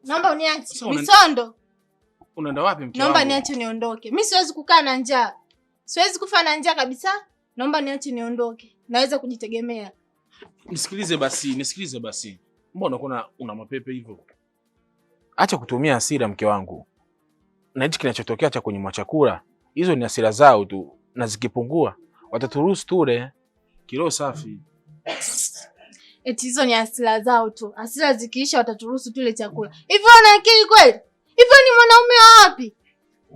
Naomba uniache. Misondo. Unaenda wapi mke wangu? Naomba niache niondoke. Mimi siwezi kukaa na njaa. Siwezi kufa na njaa kabisa. Naomba niache niondoke. Naweza kujitegemea. Nisikilize basi, nisikilize basi. Mbona unakuwa una mapepe hivyo? Acha kutumia hasira mke wangu. Na hichi kinachotokea cha kunyimwa chakula, hizo ni hasira zao tu, na zikipungua wataturuhusu tule. Kiroho safi. Eti hizo ni hasira zao tu. Hasira zikiisha wataturuhusu tule chakula. Hivyo una akili kweli? Hivyo ni mwanaume wa wapi?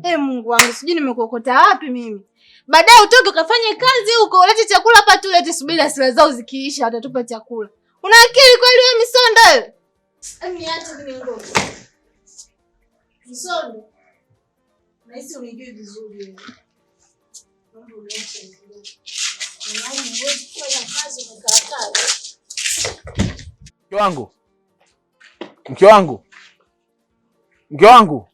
Eh, Mungu wangu, sijui nimekuokota wapi mimi. Baadaye utoke ukafanye kazi huko, ulete chakula hapa tu, ulete, subiri hasira zao zikiisha watatupa chakula. Una akili kweli wewe Misondo wewe? Niache mimi niondoke. Misondo. Nahisi unijui vizuri wewe. Naomba uniache niondoke. Mwanaume huwezi kufanya kazi umekaa kaa. Mke wangu. Mke wangu. Mke wangu.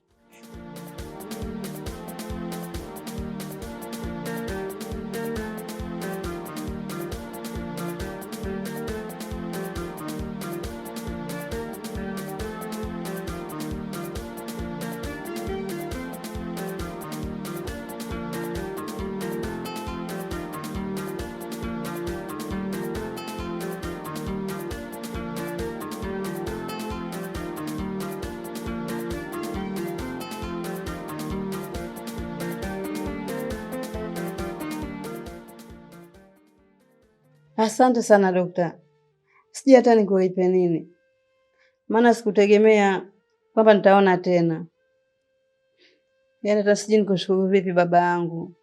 Asante sana dokta, sijui hata nikulipe nini, maana sikutegemea kwamba nitaona tena. Yaani hata sijui nikushukuru vipi baba yangu.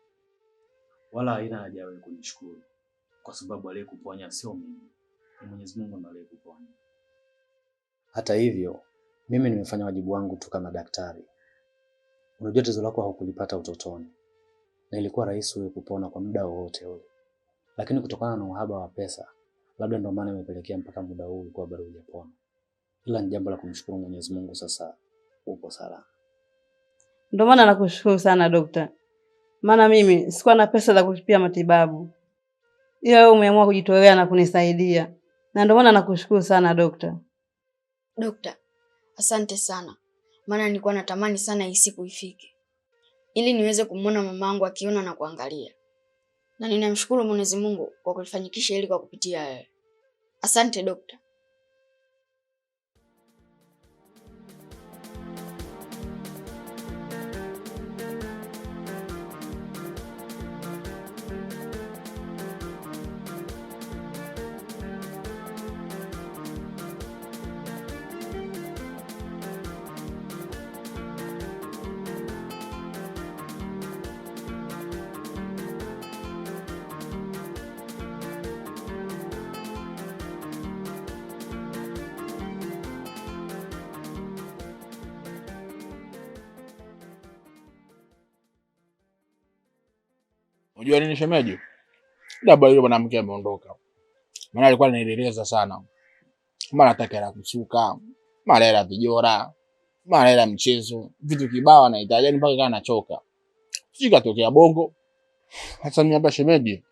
Wala haina haja wewe kunishukuru, kwa sababu aliyekuponya sio mimi, ni Mwenyezi Mungu ndiye aliyekuponya. Hata hivyo, mimi nimefanya wajibu wangu tu kama daktari. Unajua tatizo lako haukulipata utotoni, na ilikuwa rahisi wewe kupona kwa muda wowote ule, lakini kutokana na uhaba wa pesa, labda ndio maana imepelekea mpaka muda huu ulikuwa bado hujapona. Ila ni jambo la kumshukuru Mwenyezi Mungu, sasa upo salama. Ndio maana nakushukuru sana dokta, maana mimi sikuwa na pesa za kulipia matibabu, ila wewe umeamua kujitolea na kunisaidia, na ndio maana nakushukuru sana dokta. Dokta, asante sana, maana nilikuwa natamani sana hii siku ifike ili niweze kumwona mamangu akiona na kuangalia, na ninamshukuru Mwenyezi Mungu kwa kulifanikisha hili kwa kupitia wewe. Asante dokta. Unajua nini shemeji? Labda yule mwanamke ameondoka. Maana alikuwa ananieleza sana. Mara anataka hela kusuka, mara hela vijora, mara hela mchezo, vitu kibao anahitaji, yani mpaka kana anachoka. Sijui katokea Bongo. Sasa mimi hapa shemeji,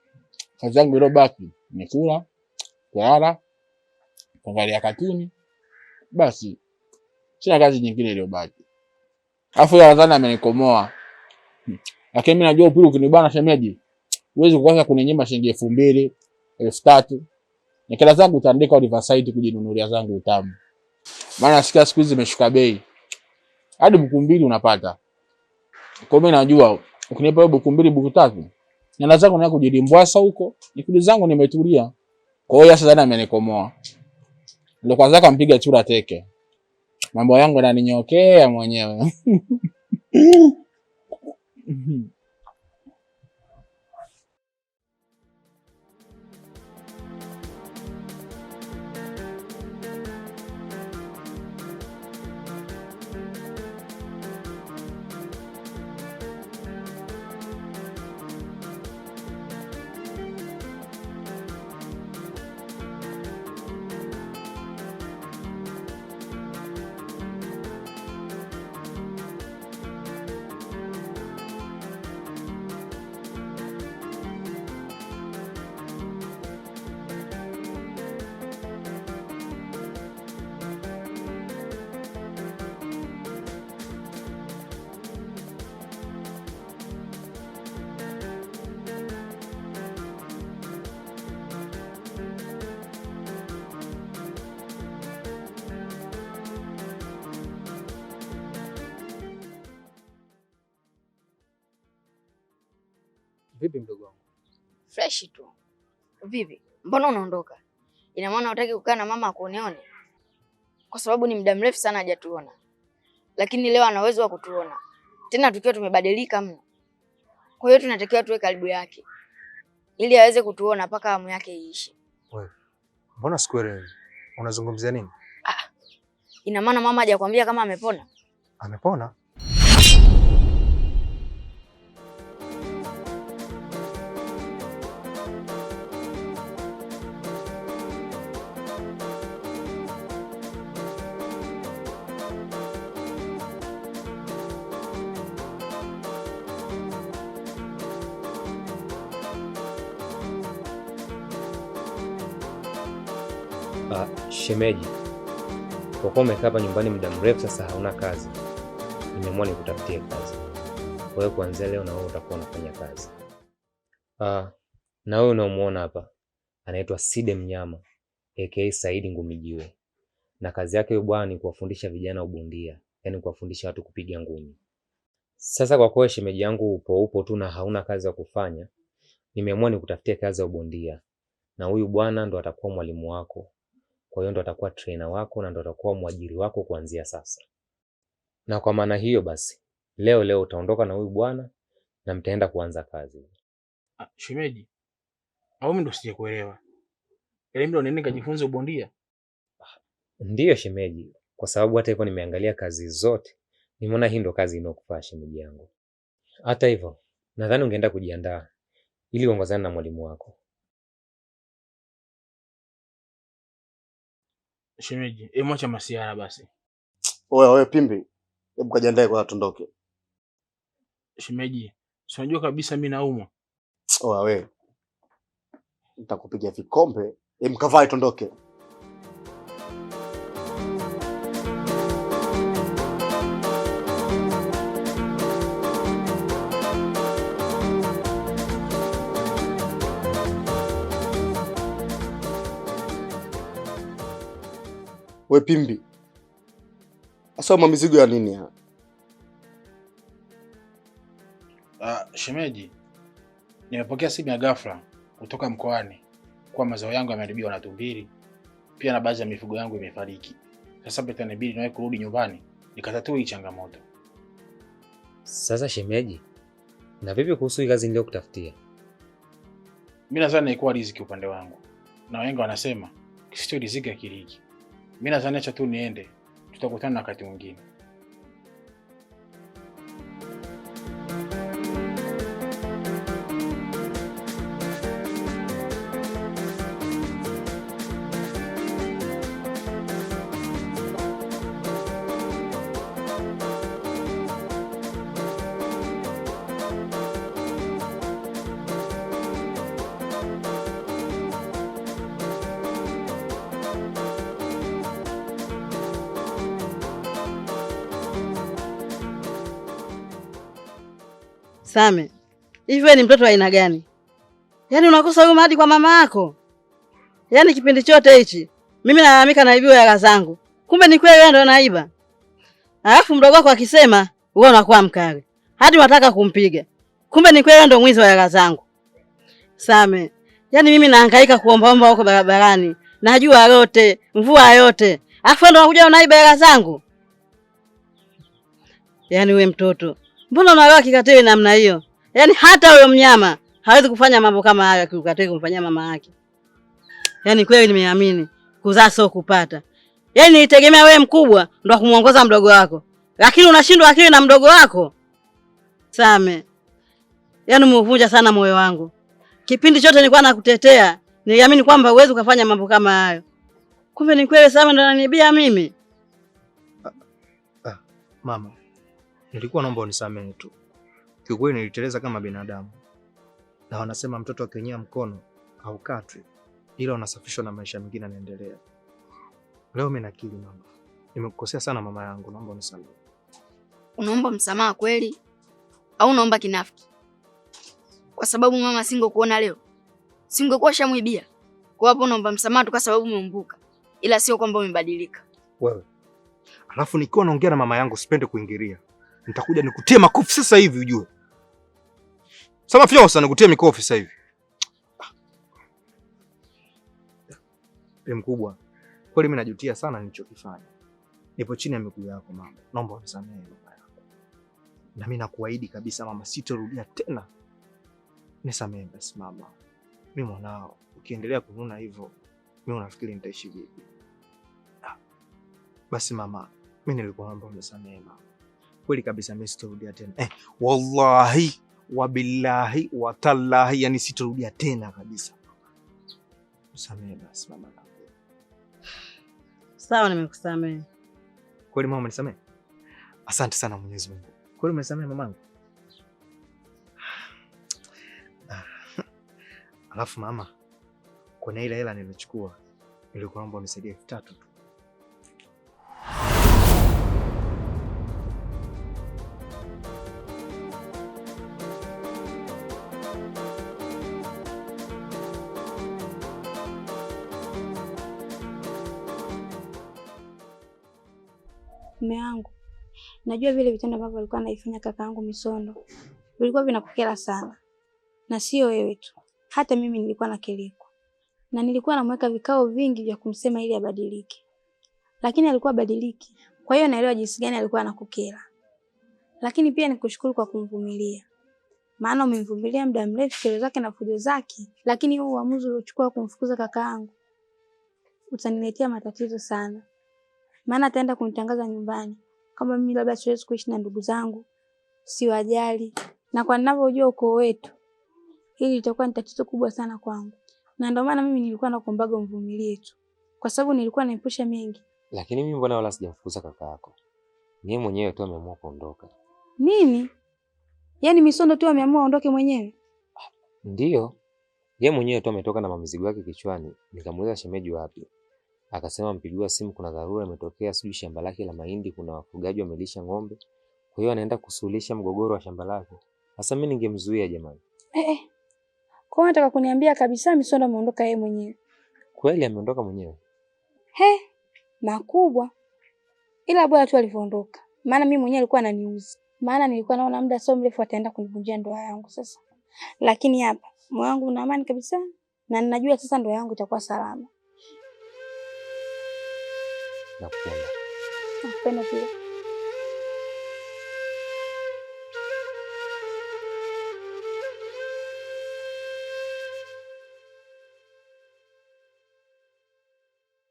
kazi yangu iliyobaki ni kula, kulala, kuangalia katuni. Basi sina kazi nyingine iliyobaki. Alafu yeye nadhani amenikomoa. Lakini mimi najua upili ukinibana shemeji, huwezi kuanza kuninyima shilingi 2000, 3000. Nikila zangu utaandika Riverside kujinunulia zangu utamu. Maana nasikia siku hizi zimeshuka bei. Hadi buku 2 unapata. Kwa mimi najua ukinipa hiyo buku 2 buku 3, nenda zangu na kujilimbwasa huko, nikudi zangu nimetulia. Kwa hiyo sasa amenikomoa. Ndio kwanza kampiga chura teke. Mambo yangu yananinyokea mwenyewe. Vipi mdogo wangu? Fresh tu. Vipi? Mbona unaondoka? Ina maana hutaki kukaa na mama akuoneone? Kwa sababu ni muda mrefu sana hajatuona. Lakini leo ana uwezo wa kutuona. Tena tukiwa tumebadilika mno. Kwa hiyo tunatakiwa tuwe karibu yake ili aweze kutuona mpaka hamu yake iishe. Wewe, mbona sikuelewi? Unazungumzia nini? Ah. Ina maana mama hajakwambia kama amepona? Amepona? Shemeji, kwa kuwa umekaa hapa nyumbani muda mrefu sasa hauna kazi, nimeamua nikutafutie kazi. Kwa hiyo kuanzia leo na wewe utakuwa unafanya kazi. Na wewe unaomuona hapa anaitwa Side Mnyama aka Saidi Ngumijiwe, na kazi yake huyu bwana ni kuwafundisha vijana ubondia, yani kuwafundisha watu kupiga ngumi. Sasa kwa kuwa shemeji yangu upo tu na hauna kazi ya kufanya, nimeamua nikutafutie kazi ya ubondia, na huyu bwana ndo atakuwa mwalimu wako. Kwa hiyo ndo atakuwa trainer wako na ndo atakuwa mwajiri wako kuanzia sasa. Na kwa maana hiyo basi, leo utaondoka na huyu bwana na mtaenda kuanza kazi. Shemeji, au mimi ndo sijakuelewa? Yaani mimi ndo nini nikajifunza ubondia? Ndiyo shemeji, kwa sababu hata hivyo nimeangalia kazi zote, nimeona hii ndo kazi inayokufaa shemeji yangu. Hata hivyo, nadhani ungeenda kujiandaa ili uongozane na mwalimu wako. Shemeji, mwacha masiara basi. Oya Pimbi, hebu kajiandae kwa tuondoke. Shemeji, si unajua kabisa mimi naumwa. Oya wewe, nitakupiga vikombe. Hebu kavae tuondoke. We Pimbi, asa mizigo ya nini haya? Shemeji, nimepokea simu ya ghafla kutoka mkoani kwa mazao yangu yameharibiwa na tumbili, pia na baadhi ya mifugo yangu imefariki. Sasa itanibidi niwahi kurudi nyumbani nikatatue hii changamoto. Sasa shemeji, na vipi kuhusu hii kazi niliyokutafutia? Mimi nadhani haikuwa riziki upande wangu, na wengi wanasema kisicho riziki hakiliki. Mimi nadhani acha tu niende, tutakutana wakati mwingine. Same, hivi wewe ni mtoto wa aina gani? Yaani unakosa huruma hadi kwa mama yako? Yaani kipindi chote hichi mimi nalalamika naibiwa hela zangu, kumbe ni kweli wewe ndio unaiba. Alafu mdogo wako akisema wewe unakuwa mkali hadi unataka kumpiga, kumbe ni kweli wewe ndio mwizi wa hela zangu. Same, yaani mimi nahangaika kuombaomba huko barabarani, najua yote, mvua yote, alafu ndio unakuja unaiba hela zangu. Yaani wewe mtoto, mbona unalewa kikatili namna hiyo? Yaani hata huyo mnyama hawezi kufanya mambo kama hayo kikatili kumfanyia mama yake. Yaani kweli nimeamini kuzaa sio kupata. Yaani nilitegemea wewe mkubwa ndo kumuongoza mdogo wako, lakini unashindwa akili na mdogo wako. Same, yaani umeuvunja sana moyo wangu. Kipindi chote nilikuwa nakutetea, niliamini kwamba huwezi ukafanya mambo kama hayo. Kumbe ni kweli Same ndo ananibia mimi. Mama, nilikuwa naomba unisamehe tu. Kiukweli niliteleza kama binadamu. Na wanasema mtoto akinyea mkono haukatwi, ila unasafishwa na maisha mengine yanaendelea. Leo mimi nakiri mama, nimekukosea sana mama yangu, naomba unisamehe. Unaomba msamaha kweli au unaomba kinafiki? Kwa sababu mama singekuona leo, singekuwa shamwibia. Kwa hapo unaomba msamaha tu kwa sababu umeumbuka, ila sio kwamba umebadilika. Wewe. Alafu nikiwa naongea na mama yangu sipende kuingilia. Nitakuja nikutie makofi sasa hivi ujue. Sema fyosa nikutie mikofi sasa hivi. Bi mkubwa, kweli mimi najutia sana nilichokifanya. Nipo chini ya miguu yako mama. Naomba unisamehe mama yako. Na mimi nakuahidi kabisa mama, sitorudia tena. Nisamehe basi mama. Mimi mwanao, ukiendelea kununa hivyo, mimi unafikiri nitaishi vipi? Basi mama, mimi nilikuwa naomba unisamehe mama. Kweli kabisa mimi sitorudia tena. Wallahi wabillahi watallahi, yani sitorudia tena kabisa. Nisamehe basi mama. Sawa, nimekusamehe. Kweli mama umenisamehe? Asante sana Mwenyezi Mungu. Kweli umenisamehe mamangu? Alafu mama, kuna ile hela nilichukua, nilikuwa naomba unisaidie 3000 tu. Mume wangu, najua vile vitendo ambavyo alikuwa anaifanya kakaangu Misondo vilikuwa vinakukera sana, na sio wewe tu, hata mimi nilikuwa nakerekwa, na nilikuwa namweka vikao vingi vya kumsema ili abadilike, lakini alikuwa badiliki. Kwa hiyo naelewa jinsi gani alikuwa anakukera, lakini pia nikushukuru kwa kumvumilia, maana umemvumilia muda mrefu kero zake na fujo zake, lakini huu uamuzi uliochukua kumfukuza kakaangu utaniletea matatizo sana. Maana ataenda kunitangaza nyumbani kama mimi labda siwezi kuishi na ndugu zangu, siwajali, na kwa ninavyojua ukoo wetu, hili litakuwa ni tatizo kubwa sana kwangu. Na ndio maana mimi nilikuwa nakuombaga umvumilie tu, kwa sababu nilikuwa naepusha mengi. Lakini mimi mbona wala sijamfukuza kaka yako? Ni mwenyewe tu ameamua kuondoka. Nini? Yaani Misondo tu ameamua aondoke mwenyewe? Ndio. Yeye mwenyewe tu ametoka na mamizigo yake kichwani. Nikamuuliza shemeji wapi? Akasema mpigiwa simu, kuna dharura imetokea, sijui shamba lake la mahindi kuna wafugaji wamelisha ng'ombe, kwa hiyo anaenda kusuluhisha mgogoro wa shamba lake. Sasa mimi ningemzuia jamani? Kwa hiyo nataka kuniambia kabisa Misondo ameondoka yeye mwenyewe? Kweli ameondoka mwenyewe. He, makubwa. Ila bora tu alivyoondoka, maana mimi mwenyewe alikuwa ananiuzi, maana nilikuwa naona muda sio mrefu ataenda kunivunjia ndoa yangu sasa. Lakini hapa moyo wangu una amani kabisa, na ninajua sasa ndoa yangu itakuwa salama. Nakupenda. Nakupenda pia.